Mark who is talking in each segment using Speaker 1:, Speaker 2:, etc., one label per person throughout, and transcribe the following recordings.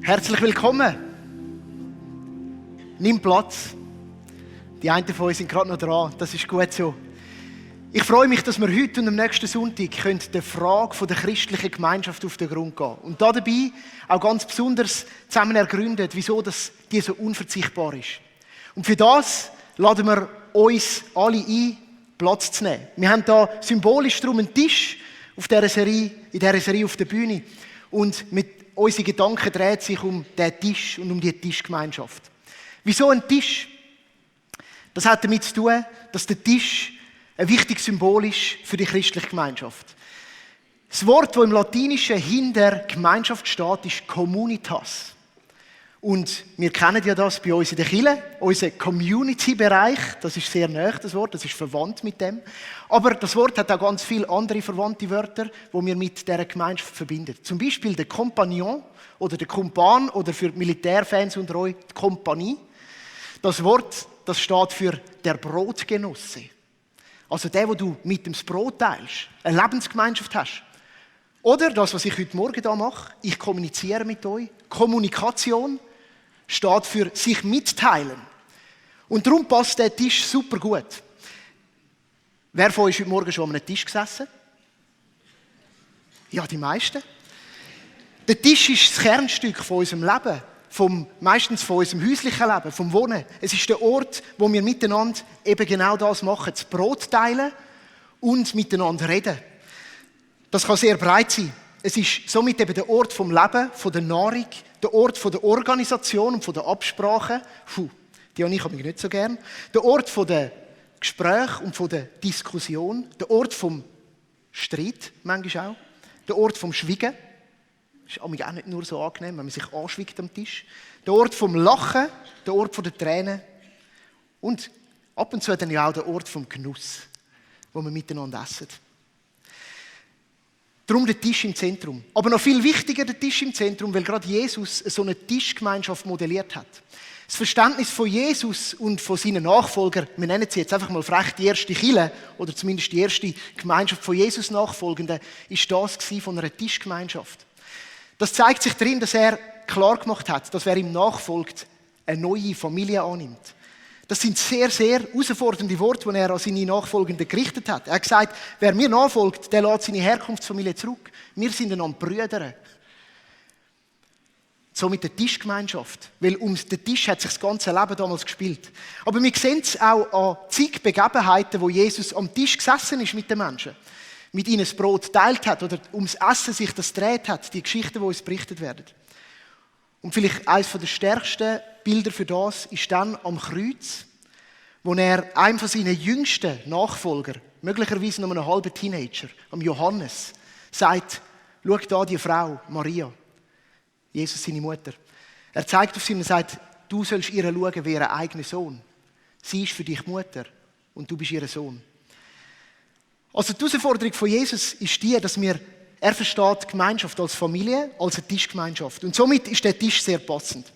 Speaker 1: Herzlich willkommen. Nimm Platz. Die einen von uns sind gerade noch dran. Das ist gut so. Ich freue mich, dass wir heute und am nächsten Sonntag der Frage der christlichen Gemeinschaft auf den Grund gehen und dabei auch ganz besonders zusammen ergründen, wieso die so unverzichtbar ist. Und für das laden wir uns alle ein, Platz zu nehmen. Wir haben da symbolisch drum einen Tisch in dieser Serie auf der Bühne und unsere Gedanken drehen sich um diesen Tisch und um die Tischgemeinschaft. Wieso ein Tisch? Das hat damit zu tun, dass der Tisch ein wichtiges Symbol ist für die christliche Gemeinschaft. Das Wort, das im Latinischen hinter Gemeinschaft steht, ist Communitas. Und wir kennen ja das bei uns in der Kirche, unser Community-Bereich, das ist sehr nahe, das Wort, das ist verwandt mit dem. Aber das Wort hat auch ganz viele andere verwandte Wörter, die wir mit dieser Gemeinschaft verbinden. Zum Beispiel der Compagnon oder der Kumpan oder für die Militärfans unter euch die Kompanie. Das Wort, das steht für der Brotgenosse. Also der, wo du mit dem Brot teilst, eine Lebensgemeinschaft hast. Oder das, was ich heute Morgen da mache, ich kommuniziere mit euch. Kommunikation steht für sich mitteilen. Und darum passt der Tisch super gut. Wer von euch ist heute Morgen schon an einem Tisch gesessen? Ja, die meisten. Der Tisch ist das Kernstück von unserem Leben. Meistens von unserem häuslichen Leben, vom Wohnen. Es ist der Ort, wo wir miteinander eben genau das machen, das Brot teilen und miteinander reden. Das kann sehr breit sein. Es ist somit eben der Ort vom Leben, von der Nahrung, der Ort von der Organisation und von der Absprache. Die habe ich nicht so gern. Der Ort von der Gespräch und von der Diskussion. Der Ort vom Streit, manchmal auch. Der Ort vom Schweigen. Das ist auch nicht nur so angenehm, wenn man sich anschweigt am Tisch. Der Ort vom Lachen, der Ort der Tränen und ab und zu dann ja auch der Ort vom Genuss, wo wir miteinander essen. Darum der Tisch im Zentrum. Aber noch viel wichtiger der Tisch im Zentrum, weil gerade Jesus so eine Tischgemeinschaft modelliert hat. Das Verständnis von Jesus und von seinen Nachfolgern, wir nennen sie jetzt einfach mal frech die erste Kirche oder zumindest die erste Gemeinschaft von Jesus Nachfolgenden, ist das von einer Tischgemeinschaft. Das zeigt sich darin, dass er klar gemacht hat, dass wer ihm nachfolgt, eine neue Familie annimmt. Das sind sehr, sehr herausfordernde Worte, die er an seine Nachfolgenden gerichtet hat. Er hat gesagt, wer mir nachfolgt, der lässt seine Herkunftsfamilie zurück. Wir sind einander Brüder. So mit der Tischgemeinschaft. Weil um den Tisch hat sich das ganze Leben damals gespielt. Aber wir sehen es auch an zig Begebenheiten, wo Jesus am Tisch gesessen ist mit den Menschen. Mit ihnen das Brot geteilt hat oder ums Essen sich das gedreht hat, die Geschichten, die uns berichtet werden. Und vielleicht eines der stärksten Bilder für das ist dann am Kreuz, wo er einem von seinen jüngsten Nachfolger, möglicherweise noch einem halben Teenager, am Johannes, sagt, schau da die Frau, Maria, Jesus seine Mutter. Er zeigt auf sie und sagt, du sollst ihr schauen wie ihr eigener Sohn. Sie ist für dich Mutter und du bist ihr Sohn. Also die Herausforderung von Jesus ist die, dass er versteht die Gemeinschaft als Familie, als eine Tischgemeinschaft. Und somit ist der Tisch sehr passend.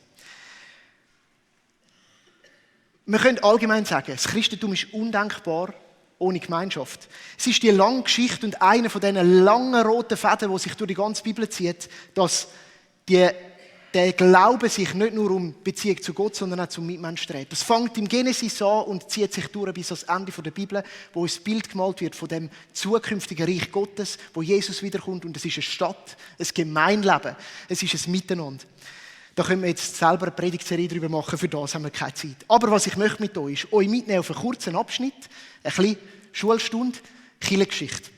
Speaker 1: Wir können allgemein sagen, das Christentum ist undenkbar ohne Gemeinschaft. Es ist die lange Geschichte und einer von diesen langen roten Fäden, die sich durch die ganze Bibel zieht, dass der Glaube sich nicht nur um Beziehung zu Gott, sondern auch zum Mitmenschen dreht. Das fängt im Genesis an und zieht sich durch bis ans Ende der Bibel, wo ein Bild gemalt wird von dem zukünftigen Reich Gottes, wo Jesus wiederkommt. Und es ist eine Stadt, ein Gemeinleben, es ist ein Miteinander. Da können wir jetzt selber eine Predigtserie darüber machen, für das haben wir keine Zeit. Aber was ich möchte mit euch ist, euch mitnehmen auf einen kurzen Abschnitt, ein bisschen Schulstunde, Kirchengeschichte.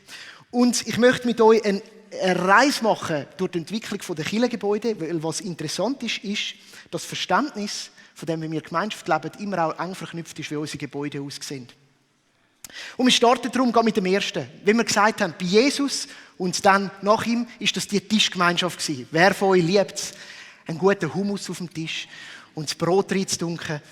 Speaker 1: Und ich möchte mit euch eine Reise machen durch die Entwicklung der Kirchengebäude, weil was interessant ist, ist, dass das Verständnis, von dem wir Gemeinschaft leben, immer auch eng verknüpft ist, wie unsere Gebäude aussehen. Und wir starten darum mit dem ersten. Wie wir gesagt haben, bei Jesus und dann nach ihm ist das die Tischgemeinschaft gewesen. Wer von euch liebt es, einen guten Hummus auf dem Tisch und das Brot reinzudunken?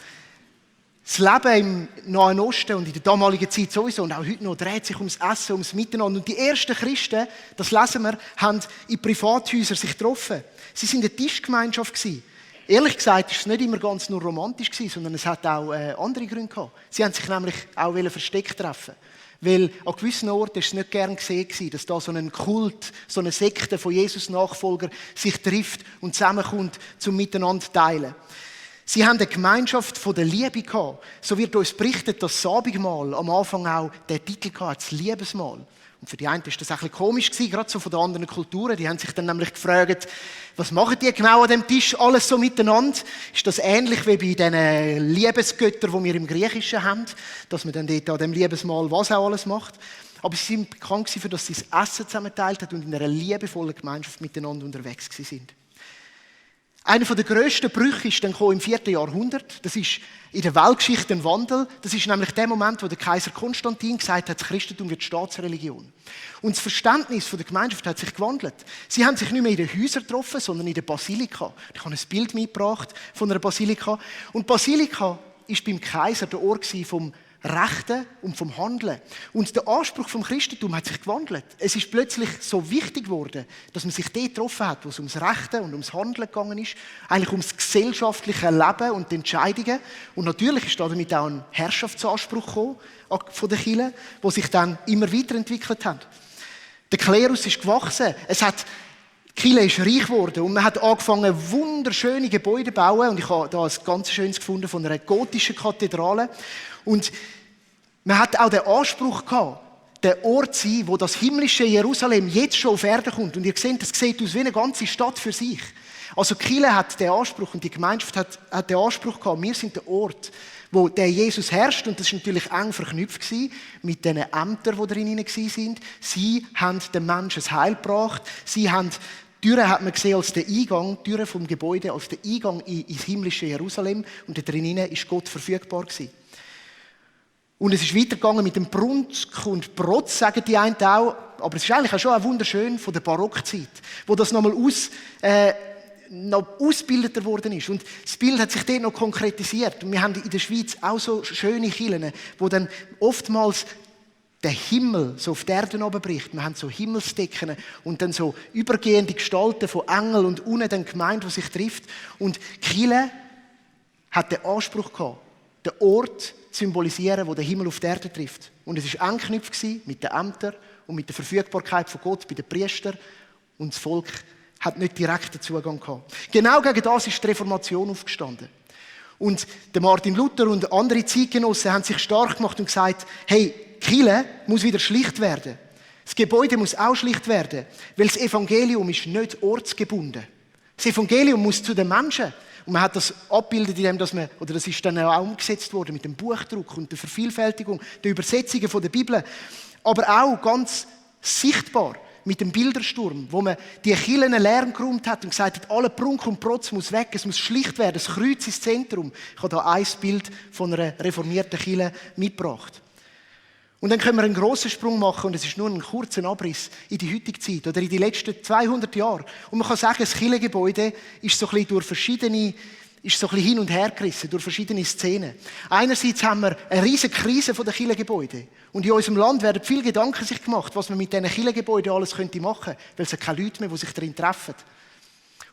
Speaker 1: Das Leben im Nahen Osten und in der damaligen Zeit sowieso und auch heute noch dreht sich ums Essen, ums Miteinander. Und die ersten Christen, das lesen wir, haben in Privathäusern sich getroffen. Sie waren eine Tischgemeinschaft gewesen. Ehrlich gesagt war es nicht immer ganz nur romantisch gewesen, sondern es hat auch andere Gründe gehabt. Sie haben sich nämlich auch versteckt treffen. Weil an gewissen Orten war es nicht gern gesehen, dass da so ein Kult, so eine Sekte von Jesus-Nachfolger sich trifft und zusammenkommt, zum Miteinander teilen. Sie haben eine Gemeinschaft von der Liebe gehabt. So wird uns berichtet, dass das Abendmahl am Anfang auch den Titel hatte, das Liebesmahl. Und für die einen war das ein bisschen komisch, gerade so von den anderen Kulturen. Die haben sich dann nämlich gefragt, was machen die genau an dem Tisch alles so miteinander? Ist das ähnlich wie bei diesen Liebesgöttern, die wir im Griechischen haben, dass man dann dort an dem Liebesmahl was auch alles macht? Aber sie sind bekannt dafür, dass sie das Essen zusammenteilt haben und in einer liebevollen Gemeinschaft miteinander unterwegs sind. Einer der grössten Brüche ist dann im 4. Jahrhundert. Das ist in der Weltgeschichte ein Wandel. Das ist nämlich der Moment, wo der Kaiser Konstantin gesagt hat, das Christentum wird Staatsreligion. Und das Verständnis der Gemeinschaft hat sich gewandelt. Sie haben sich nicht mehr in den Häusern getroffen, sondern in der Basilika. Ich habe ein Bild mitgebracht von einer Basilika. Und die Basilika war beim Kaiser der Ort vom Rechten und vom Handeln. Und der Anspruch vom Christentum hat sich gewandelt. Es ist plötzlich so wichtig geworden, dass man sich dort getroffen hat, wo es ums Rechte und ums Handeln gegangen ist, eigentlich ums gesellschaftliche Leben und die Entscheidungen. Und natürlich ist damit auch ein Herrschaftsanspruch gekommen von den Kirchen, der sich dann immer weiterentwickelt hat. Der Klerus ist gewachsen. Die Kirche ist reich geworden und man hat angefangen, wunderschöne Gebäude zu bauen. Und ich habe da ein ganz schönes gefunden von einer gotischen Kathedrale. Und man hat auch den Anspruch gehabt, der Ort zu sein, wo das himmlische Jerusalem jetzt schon auf Erden kommt. Und ihr seht, das sieht aus wie eine ganze Stadt für sich. Also die Kirche hat den Anspruch und die Gemeinschaft hat den Anspruch gehabt, wir sind der Ort, wo der Jesus herrscht. Und das ist natürlich eng verknüpft mit den Ämtern, die darin waren. Sie haben den Menschen das Heil gebracht. Die Türen hat man gesehen als den Eingang, die Türen vom Gebäude als den Eingang ins himmlische Jerusalem. Und da drinnen ist Gott verfügbar gewesen. Und es ist weitergegangen mit dem Brunst und Protz, sagen die einen auch. Aber es ist eigentlich auch schon wunderschön von der Barockzeit, wo das nochmal noch ausgebildeter worden ist. Und das Bild hat sich dort noch konkretisiert. Und wir haben in der Schweiz auch so schöne Kirchen, wo dann oftmals der Himmel so auf die Erde runterbricht. Wir haben so Himmelsdecken und dann so übergehende Gestalten von Engeln und unten dann Gemeinde, die sich trifft. Und die Kirche hat den Anspruch gehabt, den Ort symbolisieren, wo der Himmel auf die Erde trifft. Und es war eng geknüpft mit den Ämtern und mit der Verfügbarkeit von Gott bei den Priestern. Und das Volk hat nicht direkten Zugang gehabt. Genau gegen das ist die Reformation aufgestanden. Und der Martin Luther und andere Zeitgenossen haben sich stark gemacht und gesagt, hey, die Kirche muss wieder schlicht werden. Das Gebäude muss auch schlicht werden, weil das Evangelium ist nicht ortsgebunden. Das Evangelium muss zu den Menschen. Und man hat das abgebildet, indem das ist dann auch umgesetzt worden mit dem Buchdruck und der Vervielfältigung, der Übersetzungen von der Bibel. Aber auch ganz sichtbar mit dem Bildersturm, wo man die Kirchen Lärm geräumt hat und gesagt hat, alle Prunk und Protz muss weg, es muss schlicht werden, das Kreuz ins Zentrum. Ich habe da ein Bild von einer reformierten Kirche mitgebracht. Und dann können wir einen grossen Sprung machen und es ist nur ein kurzer Abriss in die heutige Zeit oder in die letzten 200 Jahre. Und man kann sagen, das Kirchengebäude ist so ein bisschen hin und her gerissen durch verschiedene Szenen. Einerseits haben wir eine riesige Krise von den Kirchengebäuden. Und in unserem Land werden viele Gedanken sich gemacht, was man mit diesen Kirchengebäuden alles machen könnte, weil es ja keine Leute mehr, die sich darin treffen.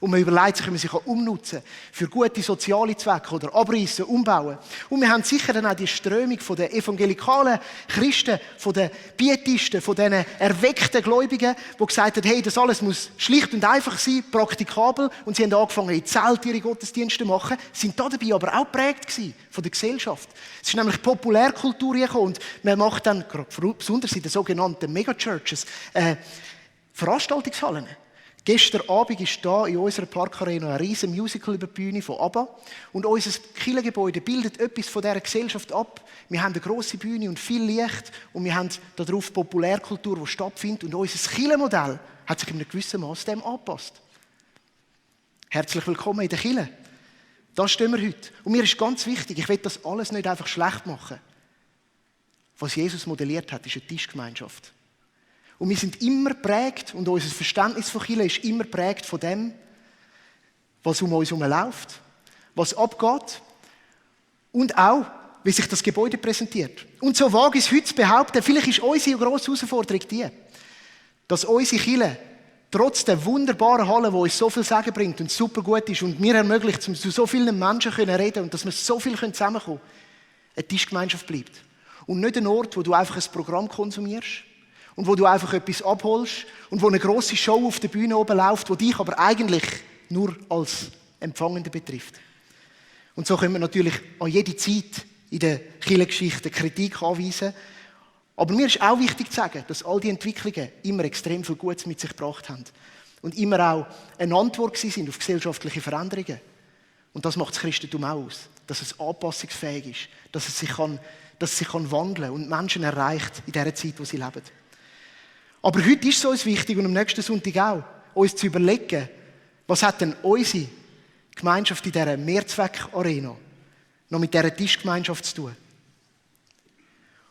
Speaker 1: Und man überlegt sich, wie man sich umnutzen kann für gute soziale Zwecke oder abreißen, umbauen. Und wir haben sicher dann auch die Strömung von den evangelikalen Christen, von den Pietisten, von diesen erweckten Gläubigen, die gesagt haben, hey, das alles muss schlicht und einfach sein, praktikabel. Und sie haben angefangen, in Zelt ihre Gottesdienste zu machen, sind dabei aber auch geprägt gewesen von der Gesellschaft. Es ist nämlich Populärkultur gekommen und man macht dann, besonders in den sogenannten Megachurches, Veranstaltungshallen. Gestern Abend ist da in unserer Parkarena ein riesen Musical über die Bühne von ABBA. Und unser Kirchengebäude bildet etwas von dieser Gesellschaft ab. Wir haben eine grosse Bühne und viel Licht. Und wir haben darauf Populärkultur, die stattfindet. Und unser Kirchenmodell hat sich in einem gewissen Maß dem angepasst. Herzlich willkommen in der Kirche. Da stehen wir heute. Und mir ist ganz wichtig, ich will das alles nicht einfach schlecht machen. Was Jesus modelliert hat, ist eine Tischgemeinschaft. Und wir sind immer geprägt, und unser Verständnis von Kirche ist immer geprägt von dem, was um uns herum läuft, was abgeht und auch, wie sich das Gebäude präsentiert. Und so wage ich es heute zu behaupten, vielleicht ist unsere grosse Herausforderung die, dass unsere Kirche trotz der wunderbaren Halle, die uns so viel Sagen bringt und super gut ist und mir ermöglicht, zu so vielen Menschen reden können und dass wir so viel zusammenkommen können, eine Tischgemeinschaft bleibt. und nicht ein Ort, wo du einfach ein Programm konsumierst und wo du einfach etwas abholst und wo eine grosse Show auf der Bühne oben läuft, wo dich aber eigentlich nur als Empfangender betrifft. Und so können wir natürlich an jede Zeit in der Kirchengeschichte Kritik anweisen. Aber mir ist auch wichtig zu sagen, dass all die Entwicklungen immer extrem viel Gutes mit sich gebracht haben. Und immer auch eine Antwort sind auf gesellschaftliche Veränderungen. Und das macht das Christentum auch aus. Dass es anpassungsfähig ist, dass es sich wandeln kann und Menschen erreicht in der Zeit, wo sie leben. Aber heute ist es uns wichtig und am nächsten Sonntag auch, uns zu überlegen, was hat denn unsere Gemeinschaft in dieser Mehrzweck-Arena noch mit dieser Tischgemeinschaft zu tun?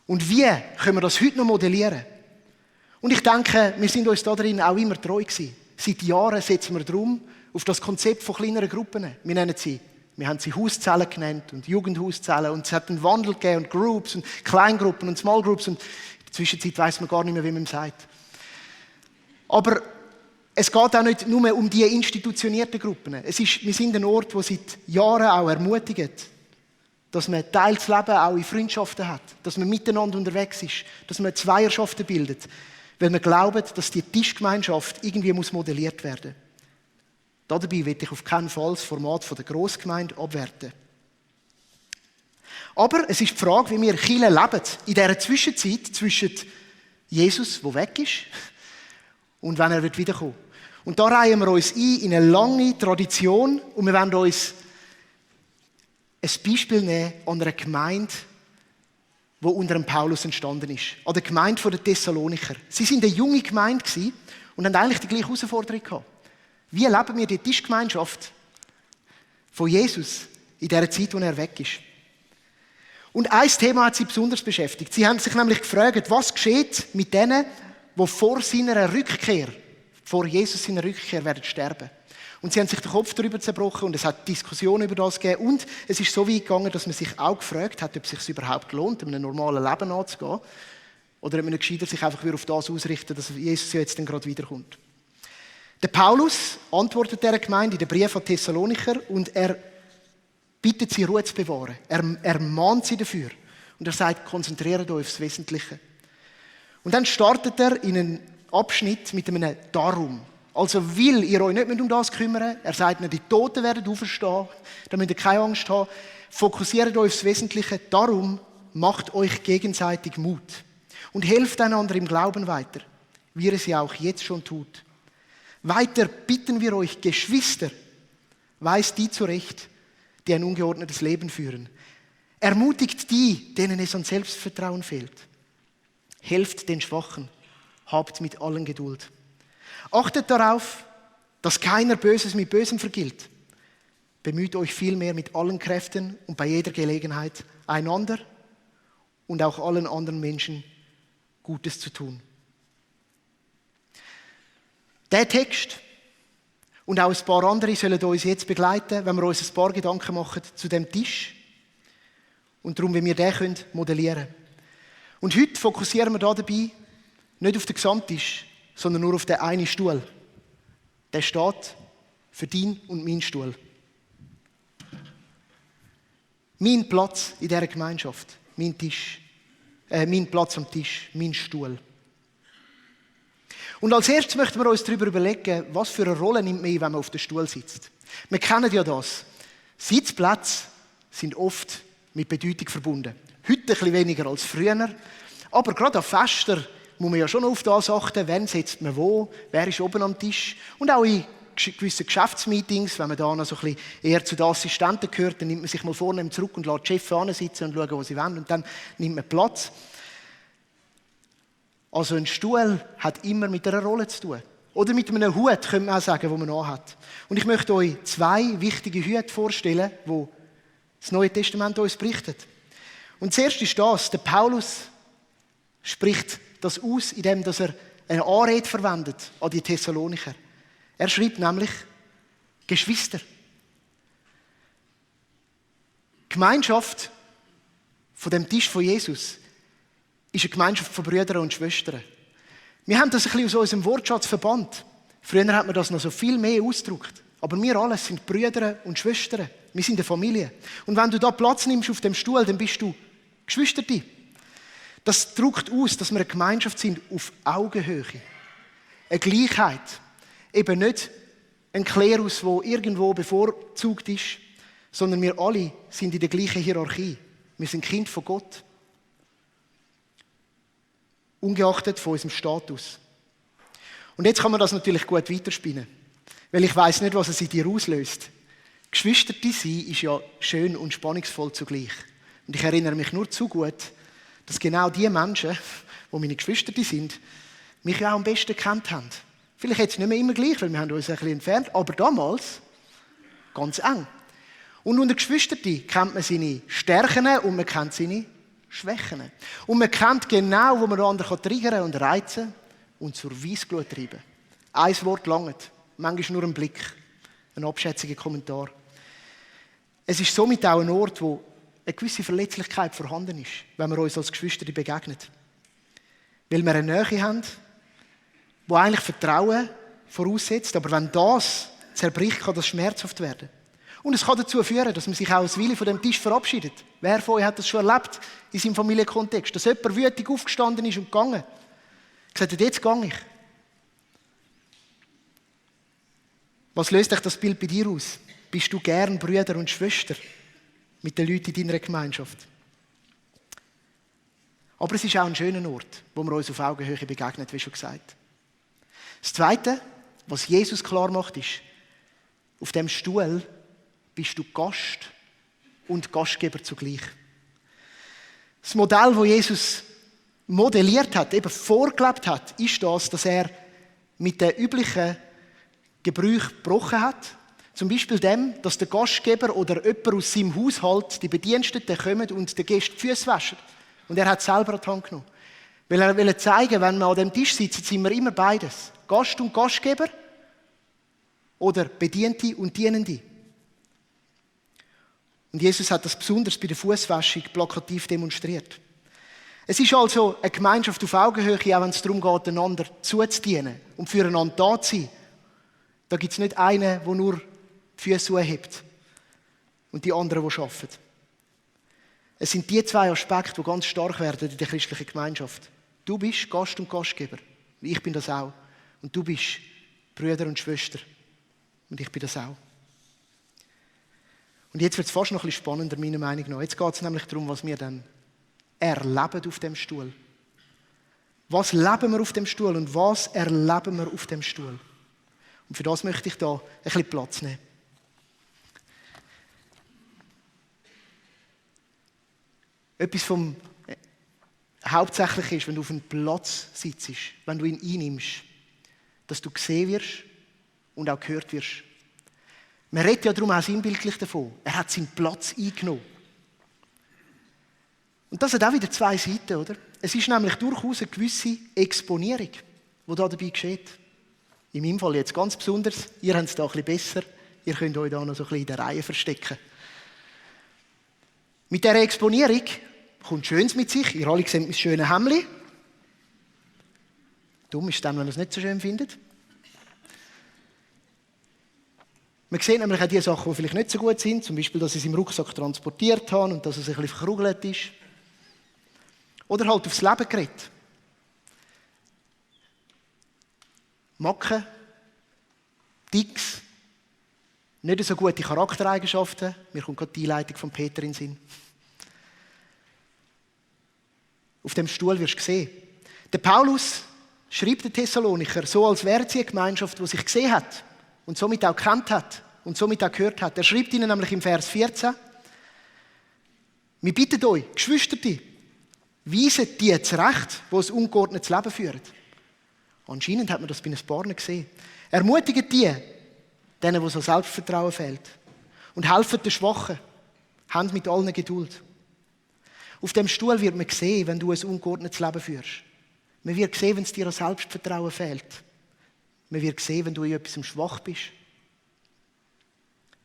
Speaker 1: Und wie können wir das heute noch modellieren? Und ich denke, wir sind uns da drin auch immer treu gewesen. Seit Jahren setzen wir darum auf das Konzept von kleineren Gruppen. Wir haben sie Hauszellen genannt und Jugendhauszellen und es hat einen Wandel gegeben und Groups und Kleingruppen und Small Groups und in der Zwischenzeit weiss man gar nicht mehr, wie man es sagt. Aber es geht auch nicht nur um die institutionierten Gruppen. Wir sind ein Ort, der seit Jahren auch ermutigt, dass man teils Leben auch in Freundschaften hat, dass man miteinander unterwegs ist, dass man Zweierschaften bildet, weil wir glauben, dass die Tischgemeinschaft irgendwie modelliert werden muss. Dabei will ich auf keinen Fall das Format der Grossgemeinde abwerten. Aber es ist die Frage, wie wir Kirche leben, in dieser Zwischenzeit zwischen Jesus, der weg ist, und wenn er wiederkommen wird. Und da reihen wir uns in eine lange Tradition und wir wollen uns ein Beispiel nehmen an einer Gemeinde, die unter dem Paulus entstanden ist. An der Gemeinde der Thessalonicher. Sie waren eine junge Gemeinde und haben eigentlich die gleiche Herausforderung gehabt. Wie leben wir die Tischgemeinschaft von Jesus in der Zeit, wo er weg ist? Und ein Thema hat sie besonders beschäftigt. Sie haben sich nämlich gefragt, was geschieht mit denen, die vor Jesus seiner Rückkehr werden sterben. Und sie haben sich den Kopf darüber zerbrochen und es hat Diskussionen über das gegeben. Und es ist so weit gegangen, dass man sich auch gefragt hat, ob es sich überhaupt lohnt, einem normalen Leben nachzugehen. Oder ob man gescheiter sich einfach auf das ausrichten, dass Jesus ja jetzt dann gerade wiederkommt. Der Paulus antwortet dieser Gemeinde in den Brief an Thessalonicher und er bittet sie, Ruhe zu bewahren. Er mahnt sie dafür. Und er sagt, konzentriert euch aufs Wesentliche. Und dann startet er in einen Abschnitt mit einem Darum. Also will ihr euch nicht mehr um das kümmern. Er sagt ihnen, die Toten werden auferstehen. Da müsst ihr keine Angst haben. Fokussiert euch aufs Wesentliche. Darum macht euch gegenseitig Mut. Und helft einander im Glauben weiter, wie ihr es ja auch jetzt schon tut. Weiter bitten wir euch, Geschwister, weist die zurecht, die ein ungeordnetes Leben führen. Ermutigt die, denen es an Selbstvertrauen fehlt. Helft den Schwachen, habt mit allen Geduld. Achtet darauf, dass keiner Böses mit Bösem vergilt. Bemüht euch vielmehr mit allen Kräften und bei jeder Gelegenheit einander und auch allen anderen Menschen Gutes zu tun. Der Text und auch ein paar andere sollen uns jetzt begleiten, wenn wir uns ein paar Gedanken machen zu dem Tisch und darum, wie wir den modellieren können. Und heute fokussieren wir dabei nicht auf den Gesamttisch, sondern nur auf den einen Stuhl. Der steht für deinen und meinen Stuhl. Mein Platz in dieser Gemeinschaft, mein Platz am Tisch, mein Stuhl. Und als erstes möchten wir uns darüber überlegen, was für eine Rolle nimmt man ein, wenn man auf dem Stuhl sitzt. Wir kennen ja das. Sitzplätze sind oft mit Bedeutung verbunden. Heute ein bisschen weniger als früher. Aber gerade an Festen muss man ja schon auf das achten, wann sitzt man wo, wer ist oben am Tisch. Und auch in gewissen Geschäftsmeetings, wenn man da noch so ein bisschen eher zu den Assistenten gehört, dann nimmt man sich mal vorne zurück und lässt die Chefs sitzen und schauen, wo sie wollen. Und dann nimmt man Platz. Also ein Stuhl hat immer mit einer Rolle zu tun. Oder mit einem Hut, könnte man auch sagen, den man anhat. Und ich möchte euch 2 wichtige Hüte vorstellen, die das Neue Testament uns berichtet. Und zuerst ist das, der Paulus spricht das aus, indem er eine Anrede verwendet an die Thessalonicher. Er schreibt nämlich, Geschwister. Gemeinschaft von dem Tisch von Jesus ist eine Gemeinschaft von Brüdern und Schwestern. Wir haben das ein bisschen aus unserem Wortschatz verbannt. Früher hat man das noch so viel mehr ausgedrückt. Aber wir alle sind Brüder und Schwestern. Wir sind eine Familie. Und wenn du da Platz nimmst auf dem Stuhl, dann bist du Geschwisterte. Das drückt aus, dass wir eine Gemeinschaft sind auf Augenhöhe. Eine Gleichheit. Eben nicht ein Klerus, der irgendwo bevorzugt ist, sondern wir alle sind in der gleichen Hierarchie. Wir sind Kind von Gott. Ungeachtet von unserem Status. Und jetzt kann man das natürlich gut weiterspinnen. Weil ich weiss nicht, was es in dir auslöst. Geschwisterte sein ist ja schön und spannungsvoll zugleich. Und ich erinnere mich nur zu gut, dass genau die Menschen, die meine Geschwister sind, mich ja auch am besten gekannt haben. Vielleicht jetzt nicht mehr immer gleich, weil wir haben uns ein bisschen entfernt, aber damals ganz eng. Und unter Geschwistern kennt man seine Stärken und man kennt seine Schwächen. Und man kennt genau, wo man den anderen triggern und reizen und zur Weissglut treiben. Ein Wort langt, manchmal nur ein Blick, ein abschätziger Kommentar. Es ist somit auch ein Ort, wo eine gewisse Verletzlichkeit vorhanden ist, wenn wir uns als Geschwister begegnen. Weil wir eine Nähe haben, die eigentlich Vertrauen voraussetzt, aber wenn das zerbricht, kann das schmerzhaft werden. Und es kann dazu führen, dass man sich auch als Wille von dem Tisch verabschiedet. Wer von euch hat das schon erlebt in seinem Familienkontext? Dass jemand wütig aufgestanden ist und gegangen. Gesagt hat, jetzt gehe ich. Was löst euch das Bild bei dir aus? Bist du gern Brüder und Schwester mit den Leuten in deiner Gemeinschaft? Aber es ist auch ein schöner Ort, wo wir uns auf Augenhöhe begegnen, wie schon gesagt. Das Zweite, was Jesus klar macht, ist, auf dem Stuhl bist du Gast und Gastgeber zugleich. Das Modell, das Jesus modelliert hat, eben vorgelebt hat, ist das, dass er mit den üblichen Gebrüchen gebrochen hat. Zum Beispiel dem, dass der Gastgeber oder jemand aus seinem Haushalt, die Bediensteten, kommen und den Gästen die Füße waschen. Und er hat es selber an die Hand genommen. Weil er wollte zeigen, wenn wir an dem Tisch sitzen, sind wir immer beides. Gast und Gastgeber oder Bediente und Dienende. Und Jesus hat das besonders bei der Fußwaschung plakativ demonstriert. Es ist also eine Gemeinschaft auf Augenhöhe, auch wenn es darum geht, einander zuzudienen und füreinander da zu sein. Da gibt es nicht einen, der nur die Füße hebt und die anderen, die arbeiten. Es sind die zwei Aspekte, die ganz stark werden in der christlichen Gemeinschaft. Du bist Gast und Gastgeber. Ich bin das auch. Und du bist Brüder und Schwester. Und ich bin das auch. Und jetzt wird es fast noch ein bisschen spannender, meiner Meinung nach. Jetzt geht es nämlich darum, was wir dann erleben auf dem Stuhl. Was leben wir auf dem Stuhl und was erleben wir auf dem Stuhl? Und für das möchte ich da ein bisschen Platz nehmen. Etwas vom Hauptsächlichen ist, wenn du auf einem Platz sitzt, wenn du ihn einnimmst, dass du gesehen wirst und auch gehört wirst. Man redet ja darum auch sinnbildlich davon. Er hat seinen Platz eingenommen. Und das hat auch wieder zwei Seiten, oder? Es ist nämlich durchaus eine gewisse Exponierung, die da dabei geschieht. In meinem Fall jetzt ganz besonders. Ihr habt es da ein bisschen besser. Ihr könnt euch da noch so ein bisschen in der Reihe verstecken. Mit dieser Exponierung kommt Schönes mit sich. Ihr alle seht mein schönes Hemdli. Dumm ist es dann, wenn ihr es nicht so schön findet. Man sieht nämlich auch die Sachen, die vielleicht nicht so gut sind. Zum Beispiel, dass ich es im Rucksack transportiert habe und dass es ein bisschen verkrugelt ist. Oder halt aufs Leben geredet. Macken, Ticks, nicht so gute Charaktereigenschaften. Mir kommt gerade die Einleitung von Peter in den Sinn. Auf dem Stuhl wirst du sehen. Der Paulus schreibt den Thessalonicher so, als wäre sie eine Gemeinschaft, die sich gesehen hat und somit auch gekannt hat und somit auch gehört hat. Er schreibt ihnen nämlich im Vers 14, wir bitten euch, Geschwisterte, weiset die zurecht, die ein ungeordnetes Leben führen. Anscheinend hat man das bei ein paar gesehen. Ermutigt die, denen, wo so Selbstvertrauen fehlt. Und helfen den Schwachen. Habt mit allen Geduld. Auf dem Stuhl wird man sehen, wenn du ein ungeordnetes Leben führst. Man wird sehen, wenn es dir an Selbstvertrauen fehlt. Man wird sehen, wenn du in etwas schwach bist.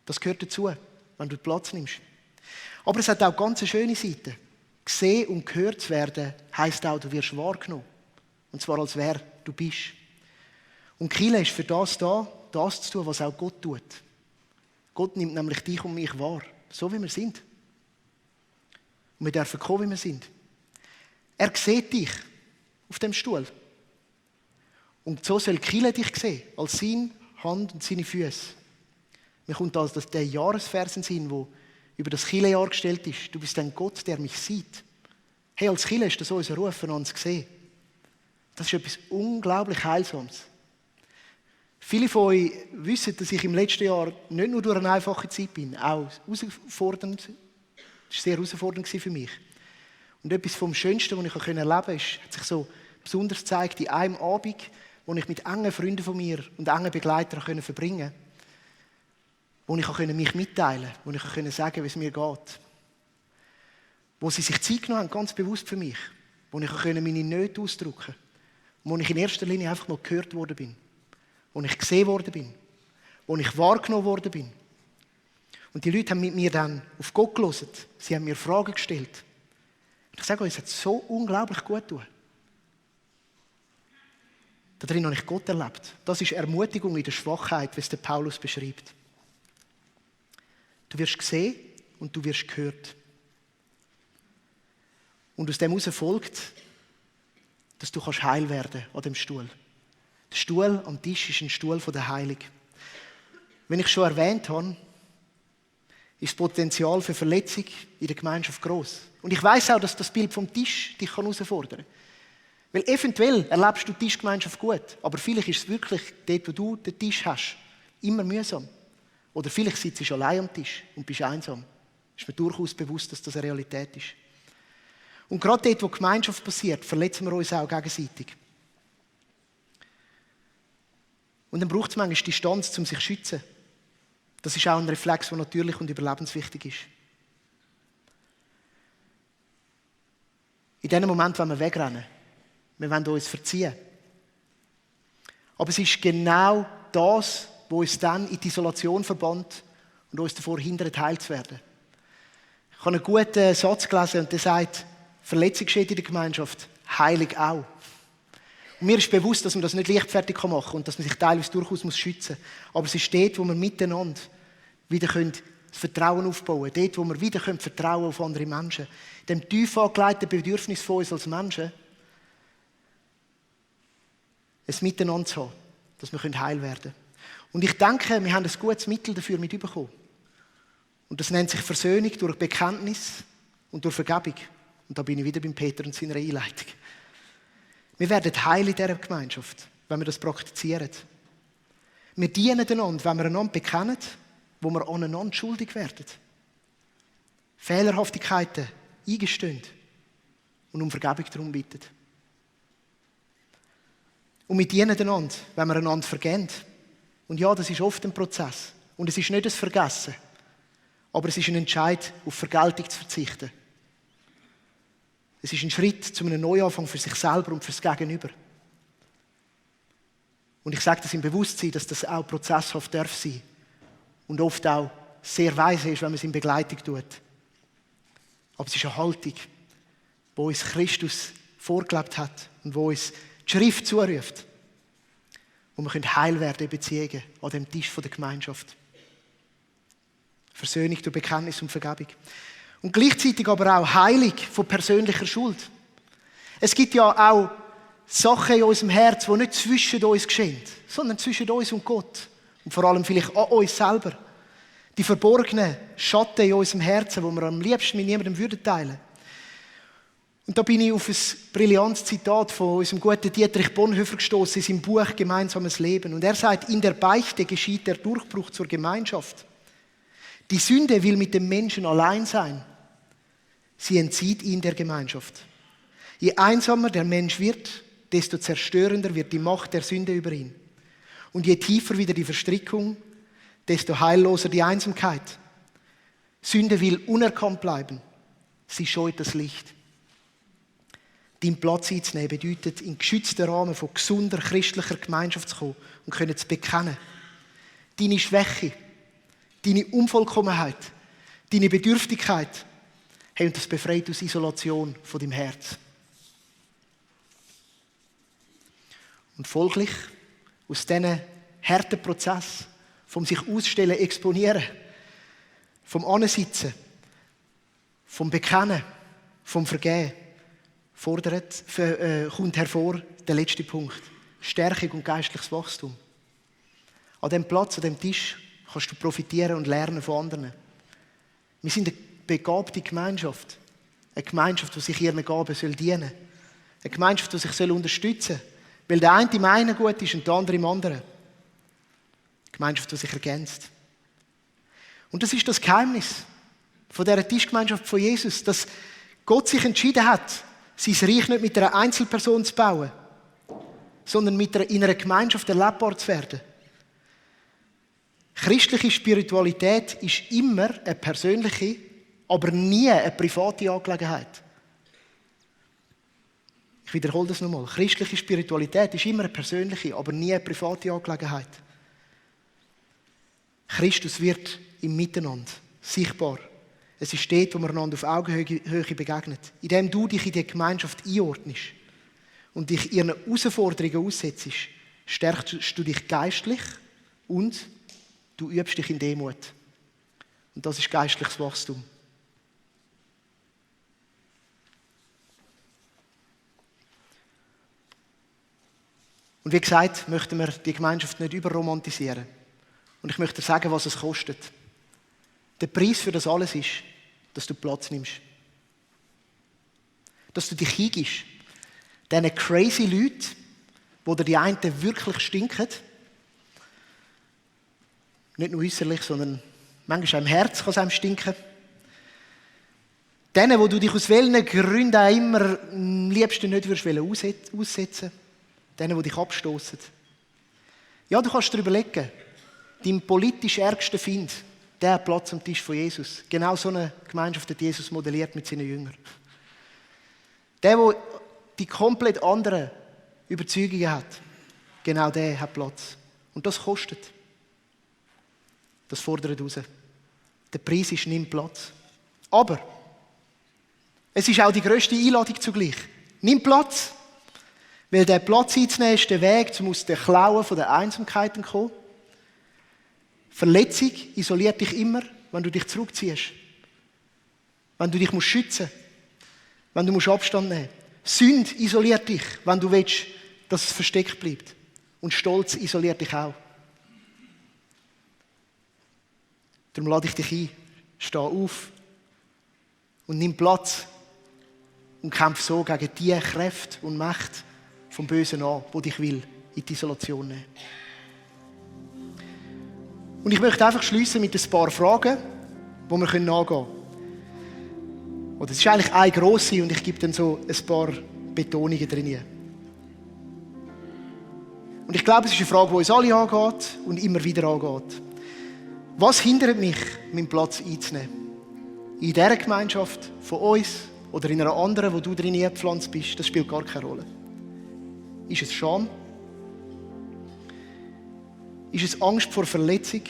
Speaker 1: Das gehört dazu, wenn du Platz nimmst. Aber es hat auch ganz eine schöne Seite. Gesehen und gehört zu werden, heisst auch, du wirst wahrgenommen. Und zwar als wer du bist. Und Kirche ist für das da, das zu tun, was auch Gott tut. Gott nimmt nämlich dich und mich wahr, so wie wir sind. Und wir dürfen kommen, wie wir sind. Er sieht dich auf dem Stuhl. Und so soll die Kirche dich sehen, als seine Hand und seine Füße. Mir kommt also der Jahresvers in den Sinn, der über das Kirchenjahr gestellt ist. Du bist ein Gott, der mich sieht. Hey, als Kirche ist das unser Ruf, einander zu sehen. Das ist etwas unglaublich Heilsames. Viele von euch wissen, dass ich im letzten Jahr nicht nur durch eine einfache Zeit bin, auch herausfordernd. Es war sehr herausfordernd für mich. Und etwas vom Schönsten, was ich erleben konnte, hat sich so besonders gezeigt in einem Abend, wo ich mit engen Freunden von mir und engen Begleitern verbringen konnte. Wo ich mich mitteilen konnte, wo ich sagen konnte, wie es mir geht. Wo sie sich Zeit genommen haben, ganz bewusst für mich. Wo ich meine Nöte ausdrücken konnte. Wo ich in erster Linie einfach mal gehört worden bin. Wo ich gesehen worden bin. Wo ich wahrgenommen worden bin. Und die Leute haben mit mir dann auf Gott gehört. Sie haben mir Fragen gestellt. Und ich sage euch, es hat so unglaublich gut getan. Darin habe ich Gott erlebt. Das ist Ermutigung in der Schwachheit, wie es der Paulus beschreibt. Du wirst gesehen und du wirst gehört. Und aus dem heraus folgt, dass du heil werden kannst an dem Stuhl. Der Stuhl am Tisch ist ein Stuhl der Heilung. Wenn ich schon erwähnt habe, ist das Potenzial für Verletzung in der Gemeinschaft gross. Und ich weiss auch, dass das Bild vom Tisch dich herausfordern kann. Weil eventuell erlebst du die Tischgemeinschaft gut, aber vielleicht ist es wirklich dort, wo du den Tisch hast, immer mühsam. Oder vielleicht sitzt du allein am Tisch und bist einsam. Ist mir durchaus bewusst, dass das eine Realität ist. Und gerade dort, wo Gemeinschaft passiert, verletzen wir uns auch gegenseitig. Und dann braucht es manchmal Distanz, um sich zu schützen. Das ist auch ein Reflex, der natürlich und überlebenswichtig ist. In diesem Moment wollen wir wegrennen. Wir wollen uns verziehen. Aber es ist genau das, was uns dann in die Isolation verbannt und uns davor hindert, heil zu werden. Ich habe einen guten Satz gelesen und der sagt, Verletzung geschieht in der Gemeinschaft, Heilung auch. Und mir ist bewusst, dass man das nicht leichtfertig machen kann und dass man sich teilweise durchaus schützen muss. Aber es ist dort, wo wir miteinander wieder das Vertrauen aufbauen können. Dort, wo wir wieder Vertrauen auf andere Menschen. Dem tief angelegten Bedürfnis von uns als Menschen, ein Miteinander zu haben, dass wir heil werden können. Und ich denke, wir haben ein gutes Mittel dafür mitbekommen. Und das nennt sich Versöhnung durch Bekenntnis und durch Vergebung. Und da bin ich wieder beim Peter und seiner Einleitung. Wir werden heil in dieser Gemeinschaft, wenn wir das praktizieren. Wir dienen einander, wenn wir einander bekennen, wo wir aneinander schuldig werden. Fehlerhaftigkeiten eingestehen und um Vergebung darum bitten. Und wir dienen einander, wenn wir einander vergeben. Und ja, das ist oft ein Prozess. Und es ist nicht ein Vergessen. Aber es ist ein Entscheid, auf Vergeltung zu verzichten. Es ist ein Schritt zu einem Neuanfang für sich selber und fürs Gegenüber. Und ich sage das im Bewusstsein, dass das auch prozesshaft darf sein. Und oft auch sehr weise ist, wenn man es in Begleitung tut. Aber es ist eine Haltung, die uns Christus vorgelebt hat und wo uns die Schrift zuruft. Wo wir heil werden in Beziehungen an dem Tisch der Gemeinschaft. Versöhnung durch Bekenntnis und Vergebung. Und gleichzeitig aber auch Heilung von persönlicher Schuld. Es gibt ja auch Sachen in unserem Herz, die nicht zwischen uns geschehen, sondern zwischen uns und Gott. Und vor allem vielleicht an uns selber. Die verborgenen Schatten in unserem Herzen, die wir am liebsten mit niemandem teilen würden. Und da bin ich auf ein brillantes Zitat von unserem guten Dietrich Bonhoeffer gestoßen in seinem Buch «Gemeinsames Leben». Und er sagt, in der Beichte geschieht der Durchbruch zur Gemeinschaft. Die Sünde will mit dem Menschen allein sein. Sie entzieht ihn der Gemeinschaft. Je einsamer der Mensch wird, desto zerstörender wird die Macht der Sünde über ihn. Und je tiefer wieder die Verstrickung, desto heilloser die Einsamkeit. Sünde will unerkannt bleiben. Sie scheut das Licht. Deinen Platz einzunehmen bedeutet, in geschützten Rahmen von gesunder christlicher Gemeinschaft zu kommen und können zu bekennen. Deine Schwäche, deine Unvollkommenheit, deine Bedürftigkeit, hey, und das befreit aus Isolation von deinem Herz. Und folglich, aus diesen harten Prozess, vom sich ausstellen, exponieren, vom Ansitzen, vom Bekennen, vom Vergehen, kommt hervor der letzte Punkt. Stärkung und geistliches Wachstum. An diesem Platz, an diesem Tisch kannst du profitieren und lernen von anderen. Wir sind eine begabte Gemeinschaft. Eine Gemeinschaft, die sich ihren Gaben dienen soll. Eine Gemeinschaft, die sich unterstützen soll. Weil der eine im einen gut ist und der andere im anderen. Eine Gemeinschaft, die sich ergänzt. Und das ist das Geheimnis von dieser Tischgemeinschaft von Jesus, dass Gott sich entschieden hat, sein Reich nicht mit einer Einzelperson zu bauen, sondern in einer Gemeinschaft erlebbar zu werden. Christliche Spiritualität ist immer eine persönliche, aber nie eine private Angelegenheit. Ich wiederhole das nochmal. Christliche Spiritualität ist immer eine persönliche, aber nie eine private Angelegenheit. Christus wird im Miteinander sichtbar. Es ist dort, wo man einander auf Augenhöhe begegnet. Indem du dich in die Gemeinschaft einordnest und dich ihren Herausforderungen aussetzt, stärkst du dich geistlich und du übst dich in Demut. Und das ist geistliches Wachstum. Und wie gesagt, möchten wir die Gemeinschaft nicht überromantisieren. Und ich möchte dir sagen, was es kostet. Der Preis für das alles ist, dass du Platz nimmst. Dass du dich hingibst. Diesen crazy Leuten, wo dir die einen wirklich stinken, nicht nur äußerlich, sondern manchmal auch im Herz kann es einem stinken. Denen, wo du dich aus welchen Gründen auch immer am liebsten nicht aussetzen willst. Denen, die dich abstoßen. Ja, du kannst dir überlegen, dein politisch ärgsten Feind, der hat Platz am Tisch von Jesus. Genau so eine Gemeinschaft hat Jesus modelliert mit seinen Jüngern. Der die komplett anderen Überzeugungen hat, genau der hat Platz. Und das kostet. Das fordert raus. Der Preis ist, nimm Platz. Aber es ist auch die grösste Einladung zugleich. Nimm Platz. Weil der Platz einzunehmen ist der Weg, um aus den Klauen der Einsamkeit zu kommen. Verletzung isoliert dich immer, wenn du dich zurückziehst. Wenn du dich schützen musst. Wenn du Abstand nehmen musst. Sünde isoliert dich, wenn du willst, dass es versteckt bleibt. Und Stolz isoliert dich auch. Darum lade ich dich ein. Steh auf und nimm Platz und kämpf so gegen die Kräfte und Mächte vom Bösen an, wo dich will, in die Isolation nehmen. Und ich möchte einfach schließen mit ein paar Fragen, die wir nachgehen können. Und es ist eigentlich eine grosse und ich gebe dann so ein paar Betonungen drin. Und ich glaube, es ist eine Frage, die uns alle angeht und immer wieder angeht. Was hindert mich, meinen Platz einzunehmen? In dieser Gemeinschaft von uns oder in einer anderen, wo du drin eingepflanzt bist, das spielt gar keine Rolle. Ist es Scham? Ist es Angst vor Verletzung?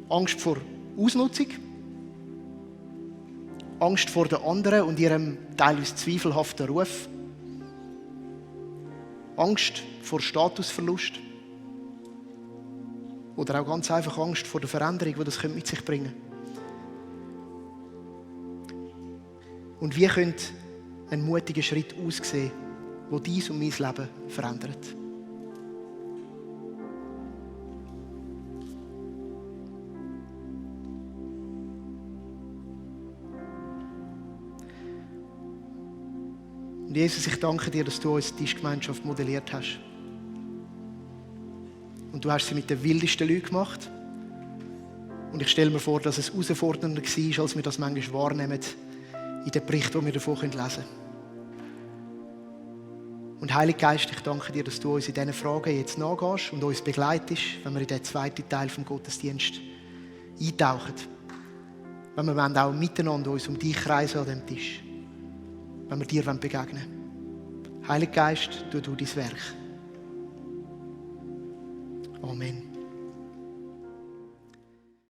Speaker 1: Angst vor Ausnutzung? Angst vor den anderen und ihrem teilweise zweifelhaften Ruf? Angst vor Statusverlust? Oder auch ganz einfach Angst vor der Veränderung, die das mit sich bringen könnte? Und wie könnte ein mutiger Schritt aussehen, der dies und mein Leben verändert? Und Jesus, ich danke dir, dass du uns die Tischgemeinschaft modelliert hast. Und du hast sie mit den wildesten Leuten gemacht. Und ich stelle mir vor, dass es herausfordernder war, als wir das manchmal wahrnehmen in den Berichten, die wir davon lesen können. Und Heiliger Geist, ich danke dir, dass du uns in diesen Fragen jetzt nachgehst und uns begleitest, wenn wir in den zweiten Teil des Gottesdienstes eintauchen. Wenn wir auch miteinander uns um dich kreisen an diesem Tisch. Wenn wir dir begegnen wollen. Heiliger Geist, tu du dein Werk. Amen.